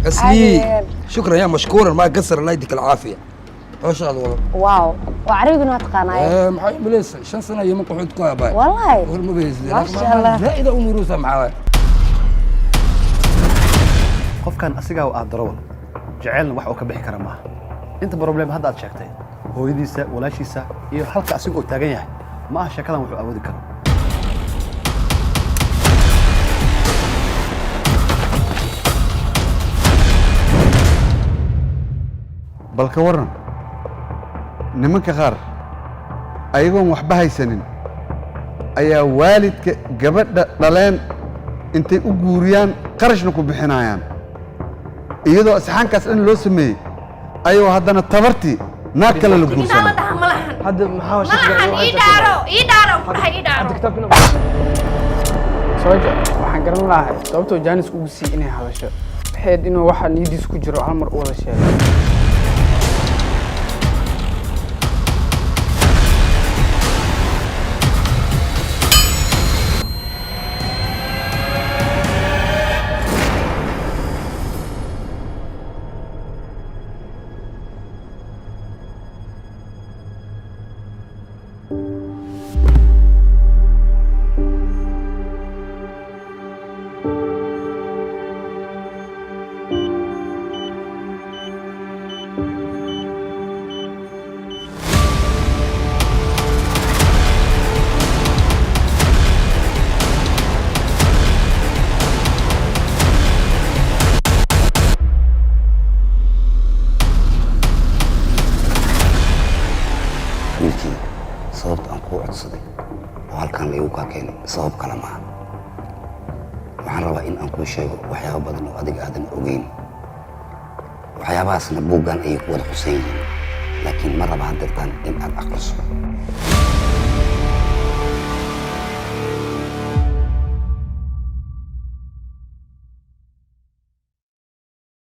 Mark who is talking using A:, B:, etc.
A: Aslii.
B: Caadi.
A: Shukran ya mashkuuran, maa gasar. Allah yadika alcaafiya, hawshaada wado.
B: Wow, waa carabiguna waa taqaanaaye.
A: Maxaa imalaysa? 5 sano Yemen qaxood ku abaay.
B: Wallahi.
A: War ma baysid.
B: Maasha Allah.
A: Zaa'ida u nuruusa, maxaa waay?
C: Qofkan asigaa ah darawal jaceylna wax uu ka bixi kara maaha. Inta problem hadda aad sheegtay, hooyadiisa, walaashiisa iyo halka asiga uu taagan yahay, ma aha sheekadan wuxuu awoodi karo.
D: Bal ka warran nimanka qaar ayagoon waxba haysanin ayaa waalidka gabadha dhaleen intay u guuriyaan, qarashna ku bixinayaan, iyadoo isxaankaas dhan loo sameeyey ayuu haddana tabartii naag kale la guursanay.
E: Hadda maxaa?
F: Malahan, ii dhaaro, ii dhaaro ku dhahay, ii dhaaro.
E: Sooja, waxaan garan lahay sababtoo jaanis ugu sii inay hadasho. Waxayd inuu waxa niyadiis ku jiro hal mar u wada sheego.
G: Wiilkii, sababta aan kuu codsaday oo halkan laygu kaa keenay sabab kale maaha. Waxaan rabaa in aan kuu sheego waxyaabo badan oo adiga aadan ogeyn. Waxyaabahaasna buuggan ayay ku wada xusan yihiin, laakiin ma raba haddeertaan in aad aqriso.